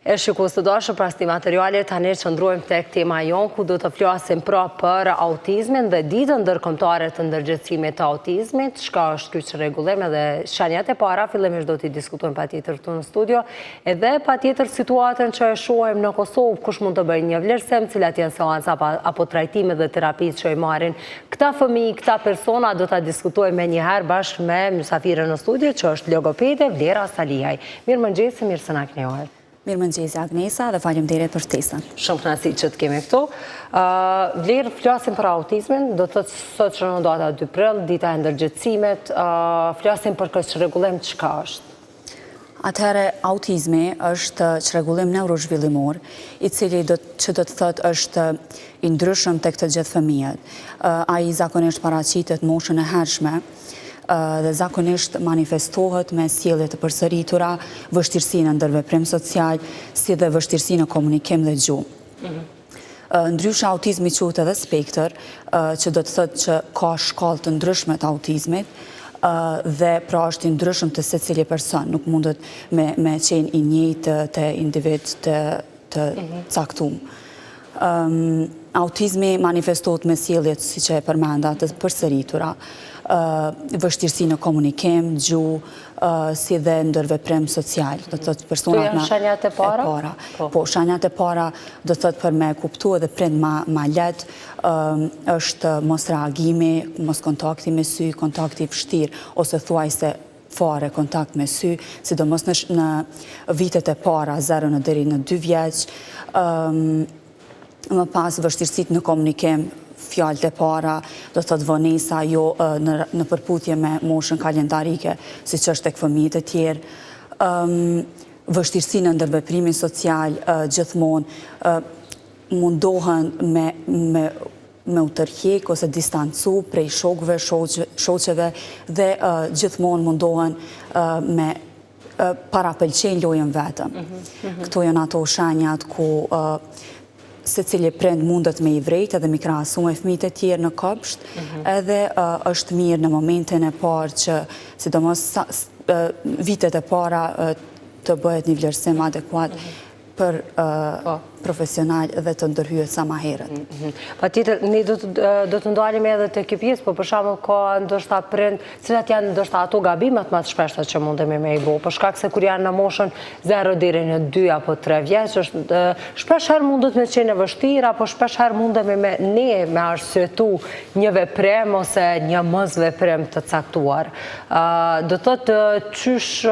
E shikues të dashur pas këtij materiali, tani qëndrojmë tek tema jonë, ku do të flasim pra për autizmin dhe ditën ndërkombëtare të ndërgjegjësimit të autizmit, çka është ky çrregullim edhe shenjat e para, fillimisht do t'i diskutojmë patjetër këtu në studio, edhe patjetër situatën që e shohim në Kosovë, kush mund të bëjë një vlerësim, cilat janë seanca apo trajtimet dhe terapitë që i marrin këta fëmijë, këta persona, do ta diskutojmë menjëherë bashkë me mysafiren në studio, që është logopede Vlera Salihaj. Mirëmëngjesi, mirë se na keni ardhur. Mirëmëngjesi Agnesa dhe faleminderit për ftesën. Shumë kënaqësi që të kemi këtu. Vlerë, flasim për autizmin, do të thotë sot që në data 2 prill, dita e ndërgjegjësimit, flasim për këtë çrregullim çka është? Atëherë, autizmi është çrregullim neurozhvillimor, i cili do që do të thotë është i ndryshëm tek të gjithë fëmijët. Ai zakonisht paraqitet moshën e hershme, dhe zakonisht manifestohet me sjellje të përsëritura, vështirësi në ndërveprim social, si dhe vështirësi në komunikim dhe gjuhë. Mhm. Ndryshe autizmi quhet edhe spektër, që do të thotë që ka shkallë të ndryshme të autizmit, dhe pra është i ndryshëm te secili person, nuk mundet me, me qenë i njëjtë te individ të, të mhm. caktum. Autizmi manifestohet me sjelljet, siç e përmenda, të përsëritura, vështirësi në komunikim, gjuhë, si dhe ndërveprim social. Do të thotë personat na... shenjat e para? Po. po, shenjat e para do të thotë për me kuptu edhe prind ma, ma lehtë, është mosreagimi, moskontakti me sy, kontakti i vështirë, ose thuajse fare kontakt me sy, sidomos në në vitet e para, 0 në deri në 2 vjeç, më pas vështirësitë në komunikim, fjalët e para, do të thotë vonesa jo në, në përputhje me moshën kalendarike, siç është tek fëmijët e tjerë, vështirësi në ndërveprimin social, gjithmonë mundohen me me me u tërhjek ose distancu prej shokëve, shoqeve dhe gjithmonë mundohen me parapëlqejnë lojën vetëm. Mhm, mhm. Këto janë ato shenjat ku secili prind mundet me i vrejt edhe me i krahasu me fëmijët e tjerë në kopsht, mhm. edhe është mirë në momentin e parë që sidomos vitet e para të bëhet një vlerësim adekuat për po. profesional dhe të ndërhyhet sa ma herët. Mhm. Patjetër, ne do të ndalemi edhe te kjo pjesë, po për shembull ka ndoshta prind, cilat janë ndoshta ato gabimet më të shpeshta që mundemi me i bo, për shkak se kur janë në moshën 0 deri në 2 apo 3 vjeç, është shpesh herë mundet me qenë e vështirë apo shpesh herë mundemi me ne me arsyetu një veprim ose një mosveprim të caktuar. Do të thotë qysh,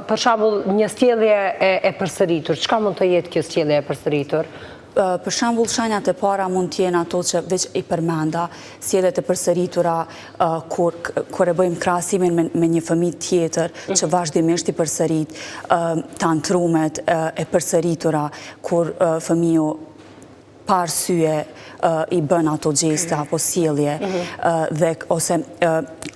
për shembull, një sjellje e përsëritur, çka mund të jetë kjo sjellje e përsëritur? Për shembull, shenjat e para mund të jenë ato që veç i përmenda, sjelljet e përsëritura kur kur e bëjmë krahasimin me, me një fëmijë tjetër që mhm. vazhdimisht i përsërit, tantrumet e përsëritura kur fëmiu pa arsye i bën ato gjeste apo sjellje mhm. dhe ose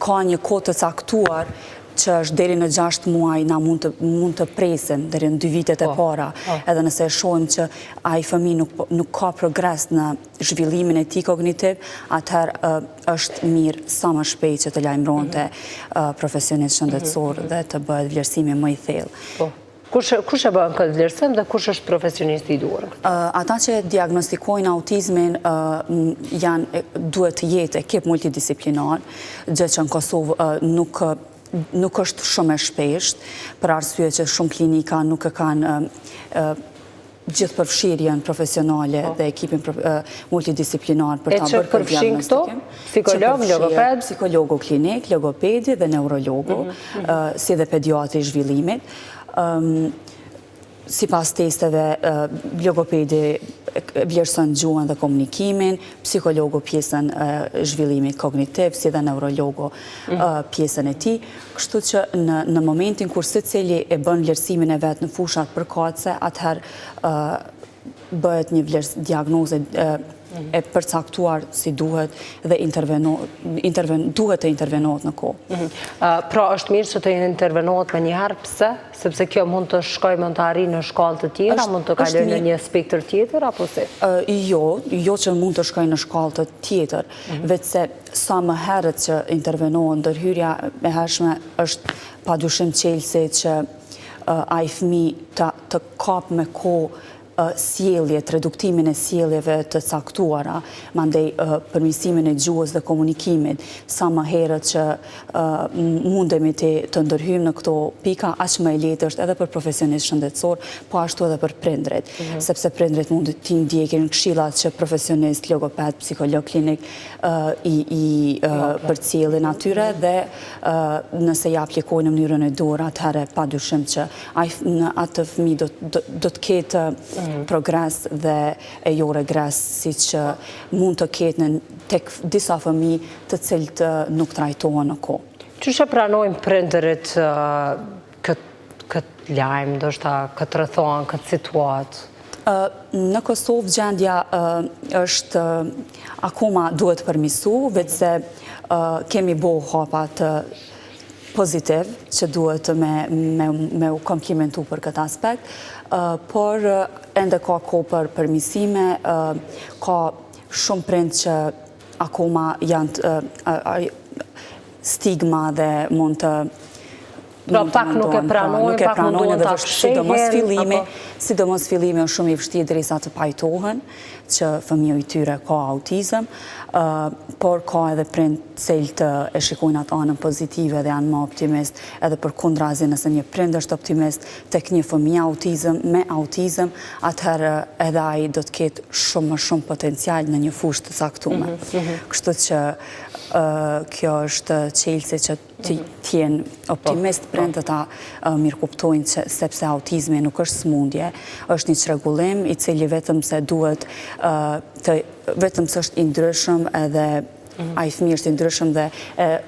ka një kohë të caktuar që është deri në 6 muaj na mund të mund të presim deri në 2 vitet e po, para. Po. Edhe nëse e shohim që ai fëmijë nuk nuk ka progres në zhvillimin e tij kognitiv, atëherë është mirë sa më shpejt që të lajmërohen te mhm. profesionist shëndetësor mhm, dhe të bëhet vlerësimi më i thellë. Po. Kush kush e bën këtë vlerësim dhe kush është profesionisti i duhur? Ata që diagnostikojnë autizmin janë duhet të jetë ekip multidisciplinar, gjë që në Kosovë nuk nuk është shumë e shpeshtë, për arsye që shumë klinika nuk e kanë gjithë përfshirjen profesionale po. dhe ekipin multidisciplinar për ta bërë këtë diagnostikim. Psikolog, logoped? Psikologu klinik, logopedi dhe neurologu, mhm, mhm. si dhe pediatri i zhvillimit. Sipas testeve, logopedi vlerëson gjuhën dhe komunikimin, psikologu pjesën e zhvillimit kognitiv, si dhe neurologu mhm. pjesën e tij. Kështu që në, në momentin kur secili e bën vlerësimin e vet në fushat përkatëse, atëherë bëhet një vlerës, diagnozë e përcaktuar si duhet dhe interveno, interven, duhet të intervenohet në kohë. Mhm. Pra është mirë që të intervenohet menjëherë, pse? Sepse kjo mund të shkojë, mund të arrijë në shkallë të tjera, mund të kalojë në një spektër tjetër, apo si? Jo, jo që mund të shkojë në shkallë të tjetër, mhm. veçse sa më herët që intervenohet, ndërhyrja e hershme është pa dyshim çelësi që. ai fëmi të kapë me kohë sjelljet, reduktimin e sjelljeve të caktuara, mandej përmirësimin e gjuhës dhe komunikimit, sa më herët që mundemi të ndërhyjmë në këto pika, aq më e lehtë është edhe për profesionistë shëndetësor, po ashtu edhe për prindërit, mhm. sepse prindërit mund t'i ndjekin këshillat që profesionistë, logoped, psikolog klinik i, i përcjellin atyre dhe nëse i aplikojnë në mënyrën e duhur, atëherë pa dyshim që ai në atë fëmijë do të ketë mm. progres dhe e jo regres, siç mund të ketë në tek disa fëmijë të cilët nuk trajtohen në kohë. Qysh e pranojnë prindërit këtë lajm, ndoshta këtë rrethanë, këtë situatë? Në Kosovë gjendja është akoma duhet përmisu, veçse kemi bo hapa pozitiv që duhet me, me, me u komplimentu për këtë aspekt, por ende ka kohë për përmisime, ka shumë prind që akoma janë stigma dhe mund të Pra pak nuk e pra, pranojnë, pak mundohen ta fshehin. Sidomos fillimi, sidomos fillimi është shumë i vështirë derisa të pajtohen që fëmiu i tyre ka autizëm, por ka edhe prind të cilët e shikojnë atë anën pozitive dhe janë më optimist, edhe përkundrazi nëse një prind është optimist tek një fëmijë autizëm me autizëm, atëherë edhe ai do të ketë shumë më shumë potencial në një fushë të caktume. Mhm, mhm. Kështu që kjo është çelësi që të jenë optimist po, prindët po. ta mirëkuptojnë që sepse autizmi nuk është sëmundje, është një çrregullim i cili vetëm se duhet të vetëm se është i ndryshëm edhe mhm. ai fëmijë është i ndryshëm dhe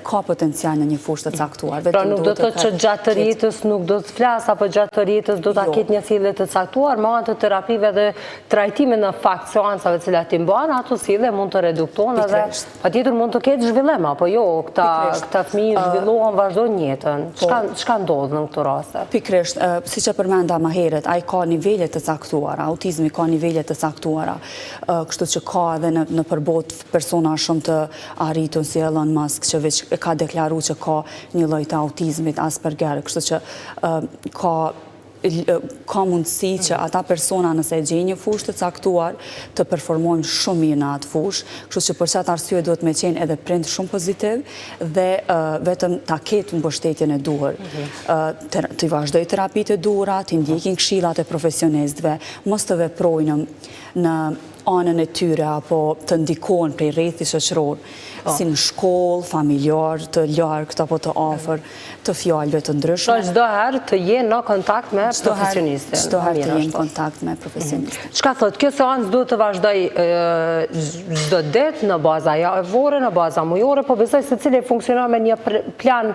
ka potencial në një fushë të caktuar. Pra nuk do të thotë që gjatë tërë jetës nuk do të flasë, apo gjatë tërë jetës do ta jo. ketë një sjellje të caktuar, me anë të terapive dhe trajtime në fakt seancave të cilat i mban, ato sjellje mund të reduktohen edhe Patjetër mund të ketë zhvillim, apo jo, këta, këta fëmijë zhvillohen, vazhdojnë jetën. Po. Çka ndodh në këto raste? Pikërisht, siç e përmenda më herët, ai ka nivele të caktuara, autizmi ka nivele të caktuara, kështu që ka edhe në, nëpër botë persona shumë të arritun si Elon Musk, që veç e ka deklaru që ka një lloj të autizmit Asperger, kështu që ka ka mundësi që ata persona nëse e gjejnë një fushë të caktuar, të performojnë shumë mirë në atë fushë, kështu që për qatë arsye duhet me qenë edhe prind shumë pozitiv dhe vetëm ta ketë mbështetjen e duhur. Mhm. Të vazhdojë terapitë e duhura, të ndjekin këshillat e profesionistëve, mos të veprojnë në anën e tyre apo të ndikohen prej rrethit shoqëror, po. si në shkollë, familjar, të largët apo të afër, të fjalëve të ndryshme. Pra çdo herë të jenë në kontakt me profesionistin. Çdo herë të jenë në kontakt me profesionistin. Mhm. Çka thotë, kjo seancë duhet të vazhdojë çdo ditë në baza javore, në baza mujore, po besoj secili funksionon me një plan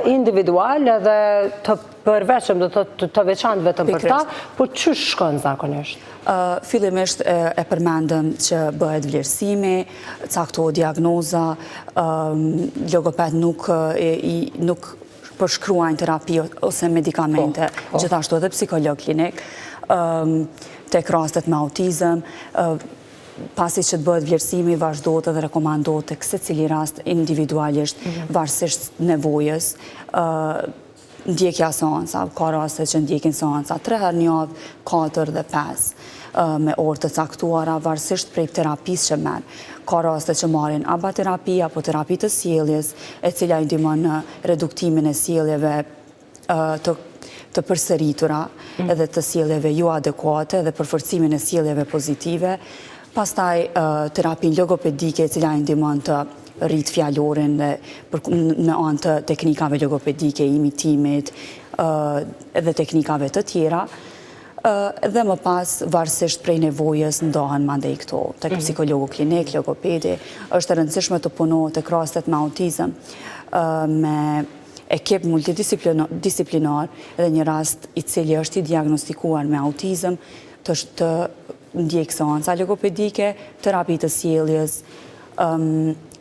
individual edhe të përveçëm, do të thotë të veçantë vetëm për ta, po qysh shkon zakonisht? Fillimisht e përmendëm që bëhet vlerësimi, caktohet diagnoza, logoped nuk nuk përshkruajnë terapi ose medikamente, po, po. gjithashtu edhe psikolog klinik, tek rastet me autizëm, pasi që të bëhet vlerësimi, vazhdohet edhe rekomandohet tek secili rast individualisht, mhm. varësisht nevojës, Ndjekja e seancave, ka raste që ndjekin seanca 3 herë në javë, 4 dhe 5, me orë të caktuara, varësisht prej terapisë që merr. Ka raste që marrin ABA terapi apo terapi të sjelljes, e cila i ndihmon në reduktimin e sjelljeve të të përsëritura mm. edhe të sjelljeve jo adekuate dhe përforcimin e sjelljeve pozitive. Pastaj terapinë logopedike e cila i ndihmon të rrit fjalorin dhe me anë të teknikave logopedike, imitimit dhe teknikave të tjera, dhe më pas, varësisht prej nevojës, ndahen mandej këto, tek mhm. psikologu klinik, logopedi, është e rëndësishme të punohet tek rastet me autizëm, me ekip multidisciplinar dhe një rast i cili është i diagnostikuar me autizëm, të, të ndjekë seanca logopedike, terapi të sjelljes,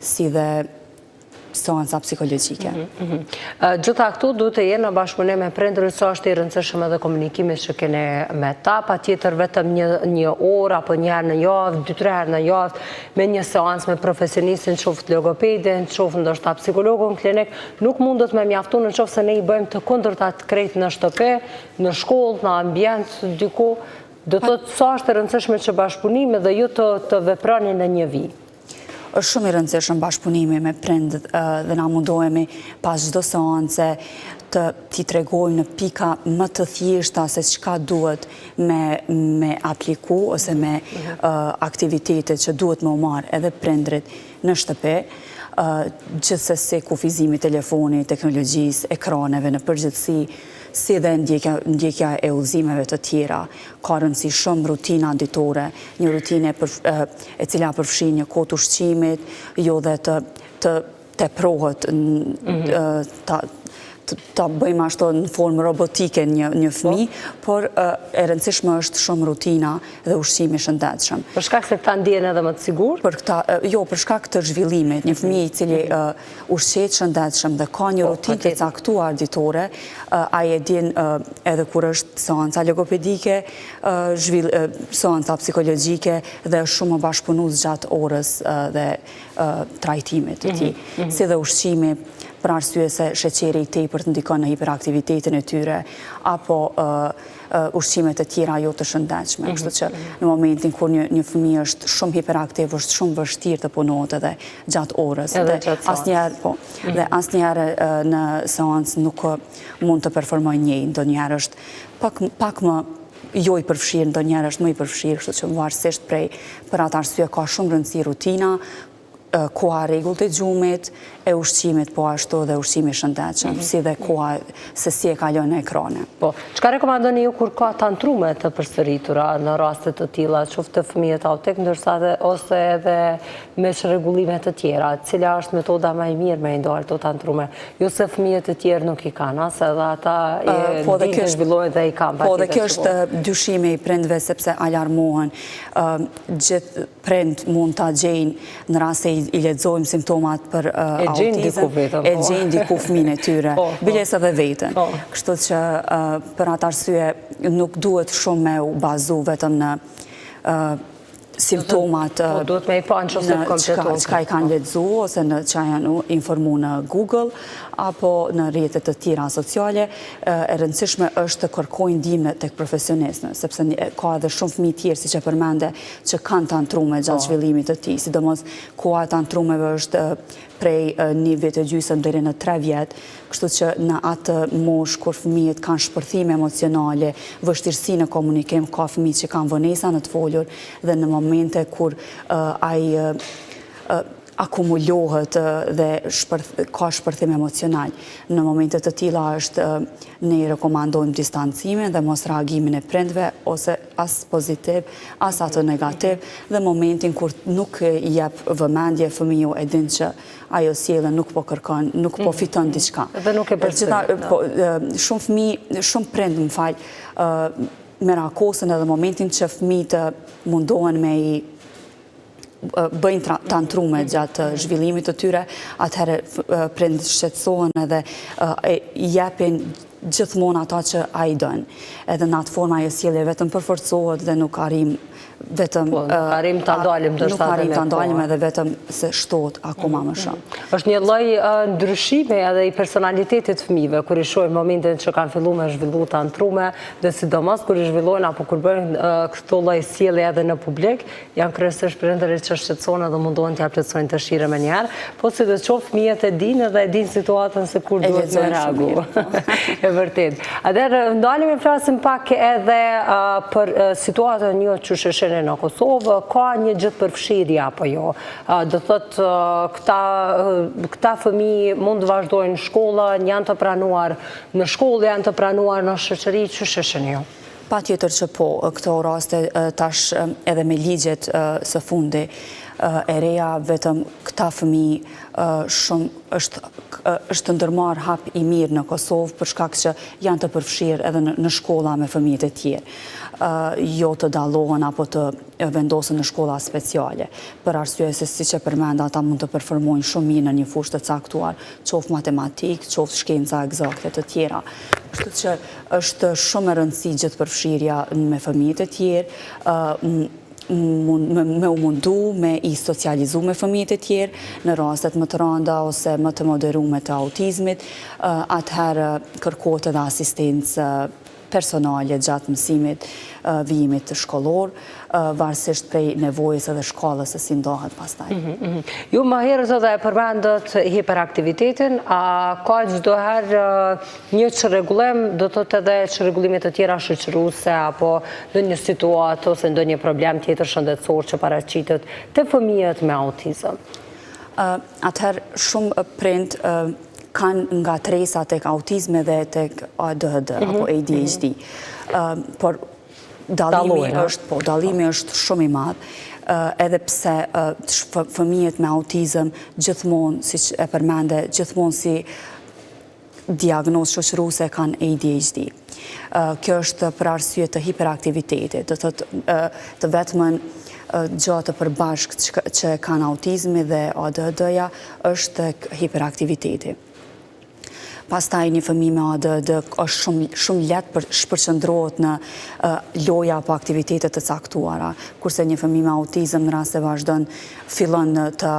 si dhe seanca psikologjike. Mhm, mhm. Gjitha këto duhet të jenë në bashkëpunim me prindërit, sa është i rëndësishëm edhe komunikimi që keni me ta, patjetër vetëm një, një orë apo një herë në javë, dy tre herë në javë, me një seancë me profesionistin, qoftë logopedin, qoftë ndoshta psikologun klinik, nuk mundet me mjaftu në qoftë se ne i bëjmë të kundërtat krejt në shtëpi, në shkollë, në ambient, diku, do të thotë sa është e rëndësishme që bashkëpunimi dhe ju të, të veproni në një vijë. Është shumë i rëndësishëm bashkëpunimi me prindët dhe na mundohemi pas çdo seance të t'i tregojmë në pika më të thjeshta se çka duhet me, me apliku ose me aktivitete që duhet me u marrë edhe prindrit në shtëpi, gjithsesi kufizimi i telefonit, teknologjisë, ekraneve në përgjithësi, si dhe ndjekja, ndjekja e udhëzimeve të tjera. Ka rëndësi shumë rutina ditore, një rutinë e cila përfshin një kohë të ushqimit, jo dhe të të teprohet mhm. ta ta bëjmë ashtu në formë robotike një një po. fëmijë, por e rëndësishme është shumë rutina dhe ushqimi i shëndetshëm. Për shkak se këta ndihen edhe më të sigurt? Për këta, jo, për shkak të zhvillimit, një fëmijë i cili mhm. ushqehet shëndetshëm dhe ka një po, rutinë të caktuar ditore, ai e din edhe kur është seanca logopedike, seanca psikologjike dhe është shumë më bashkëpunues gjatë orës dhe trajtimit të tij. Mhm, mhm. Si dhe ushqimi, për arsye se sheqeri i tepërt ndikon në hiperaktivitetin e tyre, apo ushqime të tjera jo të shëndetshme. Mhm, Kështu që në momentin kur një, një fëmijë është shumë hiperaktiv, është shumë vështirë të punohet edhe gjatë orës. Edhe gjatë seancës. Po, dhe asnjëherë në seancë nuk mund të performojë njëjtë, ndonjëherë është pak, pak më jo i përfshirë, ndonjëherë është më i përfshirë, kështu që varësisht prej për atë arsye ka shumë rëndësi rutina, koha e rregullt e gjumit, e ushqimit po ashtu dhe ushqimi i shëndetshëm, mhm. si dhe koha se si e kalon në ekrane. Po, çka rekomandoni ju kur ka tantrume të përsëritura në raste të tilla, qoftë te fëmijët autik, ndërsa dhe ose edhe me çrregullime të tjera, cila është metoda më e mirë me i ndalë këto tantrume? Jo se fëmijët e tjerë nuk i kanë, as edhe ata e po, dinë të zhvillohen dhe i kanë Po, dhe kjo është dyshimi i prindve sepse alarmohen. Gjithë prind mund ta gjejnë në rast se i lexojmë simptomat për autizëm, e po. gjejnë diku fëmijën e tyre, po, po. biles edhe veten. Kështu që për atë arsye nuk duhet shumë me u bazu vetëm në simptomat po, duhet me i pa në qoftë kompletu çka i kanë lexu ose në çka janë informu në Google apo në rrjete të tjera sociale, e rëndësishme është të kërkojnë ndihmë tek profesionistët, sepse ka edhe shumë fëmijë tjerë, siç e përmende, që kanë tantrume gjatë po. zhvillimit të tij, sidomos koha e tantrumeve është prej një vit e gjysëm deri në 3 vjet, kështu që në atë moshë kur fëmijët kanë shpërthime emocionale, vështirësi në komunikim, ka fëmijë që kanë vonesa në të folur dhe në momente kur ai akumulohet dhe ka shpërthim emocional. Në momente të tilla është ne i rekomandojmë distancimin dhe mos reagimin e prindve ose as pozitiv, as atë negativ dhe momentin kur nuk i jep vëmendje fëmiu e din që ajo sjellje nuk po kërkon, nuk po mhm. fiton diçka. Dhe nuk e përsërit. Po, shumë fëmijë, shumë prind, më fal, merakosen edhe momentin që fëmijët mundohen me i bëjnë tantrume gjatë zhvillimit të tyre, atëherë prindët shqetësohen edhe i jepin gjithmonë ata që ai don. Edhe në atë formë ajo sjellje vetëm përforcohet dhe nuk arrim vetëm... Po, nuk arrim ta ndalim Nuk arrim ta ndalim edhe vetëm se shtohet akoma më shumë. Është një lloj ndryshimi edhe i personalitetit fëmijëve, kur i shohim momentin që kanë fillu me zhvillu tantrume, dhe sidomos kur i zhvillojnë apo kur bëjnë këto lloj sjellje edhe në publik, Janë kryesisht prindërit që shqetësohen edhe mundohen t'ia plotësojnë dëshirën menjëherë, po sidoqoftë fëmijët e dinë edhe e dinë situatën se kur duhet me reagu. Po. E vërtetë. Atëherë, ndalemi flasim pak edhe për situatën ju qysh e shihni në Kosovë, ka një gjithëpërfshirje apo jo? Do thotë, këta, këta fëmijë mund të vazhdojnë shkollën, janë të pranuar në shkollë, janë të pranuar në shoqëri, qysh e shihni ju? Patjetër që po, këto raste tash edhe me ligjet së fundi. e reja, vetëm këta fëmijë shumë është është ndërmarrë hap i mirë në Kosovë për shkak që janë të përfshirë edhe në shkolla me fëmijët e tjerë. Jo të dallohen apo të vendosen në shkolla speciale. Për arsye se siç e përmenda ata mund të performojnë shumë mirë në një fushë të caktuar, qoftë matematikë, qoftë shkenca ekzakte të tjera. Kështu që është shumë e rëndësi gjithëpërfshirja me fëmijët e tjerë, me u mundu, me i socializu me fëmijët e tjerë, në rastet më të randa ose më të moderume të autizmit, atëherë kërkohet edhe asistencë personale gjatë mësimit, vijimit shkollor, varësisht prej nevojës edhe shkallës se si ndahet pastaj. Mhm, mhm. Ju më herët edhe e përmendët hiperaktivitetin, a ka çdoherë një çrregullim, do të thotë edhe çrregullime të tjera shoqëruese apo ndonjë situatë ose ndonjë problem tjetër shëndetësor që paraqitet te fëmijët me autizëm? Atëherë shumë prind kanë ngatërresa tek autizmi dhe tek ADHD mhm, apo ADHD. Mhm. Por dallimi është, po, dallimi është shumë i madh, edhe pse fëmijët me autizëm gjithmonë, siç e përmende, gjithmonë si diagnozë shoqëruese kanë ADHD. Kjo është për arsye të hiperaktivitetit, do të thotë të vetmen gjë të përbashkët që kanë autizmi dhe ADHD-ja është hiperaktiviteti. Pastaj një fëmijë me ADHD është shumë shumë lehtë për shpërqendrohet në loja apo aktivitete të caktuara, kurse një fëmijë me autizëm në rast se vazhdon fillon të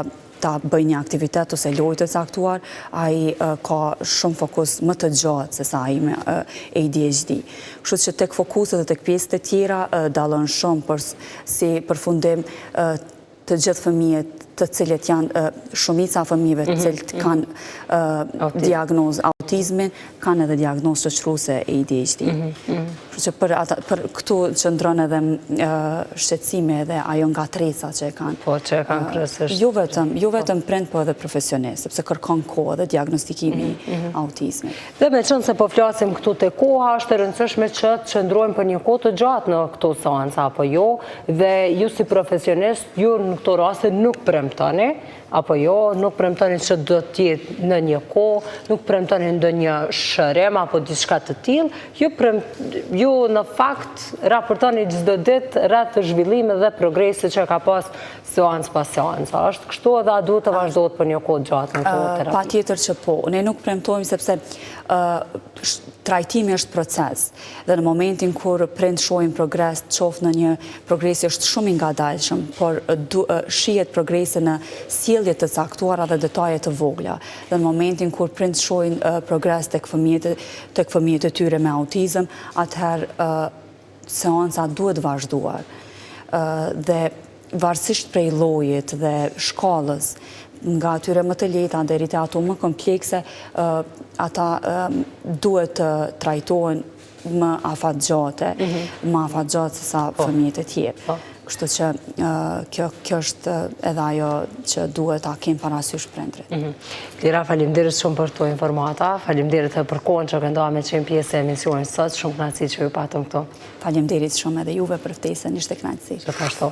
ta bëjë një aktivitet ose lojë të caktuar, ai ka shumë fokus më të gjatë se sa ai me ADHD. Kështu që tek fokuset dhe tek pjesët e tjera dallon shumë, por si përfundim të gjithë fëmijët të cilët janë, shumica e fëmijëve të mhm, cilët mhm. kanë diagnozë autizmin, kanë edhe diagnozë shoqëruese ADHD. Mhm, Kështu që për ata për këtu qëndron edhe shqetësimi edhe ajo ngatërresa që e kanë. Po, që e kanë kryesisht. Jo vetëm, jo po. vetëm prind, po edhe profesionistë, sepse kërkon kohë edhe diagnostikimi i autizmit. Dhe meqenëse po flasim këtu te koha, është e rëndësishme që të qëndrojmë për një kohë të gjatë në këto seanca, apo jo, dhe ju si profesionist, ju në këto raste nuk premtoni, apo jo, nuk premtoni që do të jetë në një kohë, nuk premtoni ndonjë shërim apo diçka të tillë, ju prem, ju në fakt raportoni çdo ditë rreth zhvillimit dhe progresit që ka pas seancë pas seance. Është kështu edhe a duhet të vazhdohet për një kohë gjatë në këto terapi? Patjetër që po. Ne nuk premtojmë sepse trajtimi është proces dhe në momentin kur prind shohin progres, qoftë në një progresi është shumë i ngadalshëm, por shihet progresi në sjellje të caktuara dhe detaje të vogla. Dhe në momentin kur prind shohin progres tek fëmijët tek fëmijët e tyre me autizëm, atëherë seanca duhet vazhduar. Dhe varësisht prej llojit dhe shkallës, nga atyre më të lehta deri te ato më komplekse, ata duhet të trajtohen më afatgjate, mhm. më afatgjatë se sa po. fëmijët e tjerë. Po. Kështu që kjo, kjo është edhe ajo që duhet ta kenë parasysh prindërit. Mhm. Lira, faleminderit shumë për këto informata, faleminderit edhe për kohën që ke nda me qenë pjesë e emisionit sot, shumë kënaqësi që ju patëm këtu. Faleminderit shumë edhe juve për ftesën, ishte kënaqësi. Gjithashtu.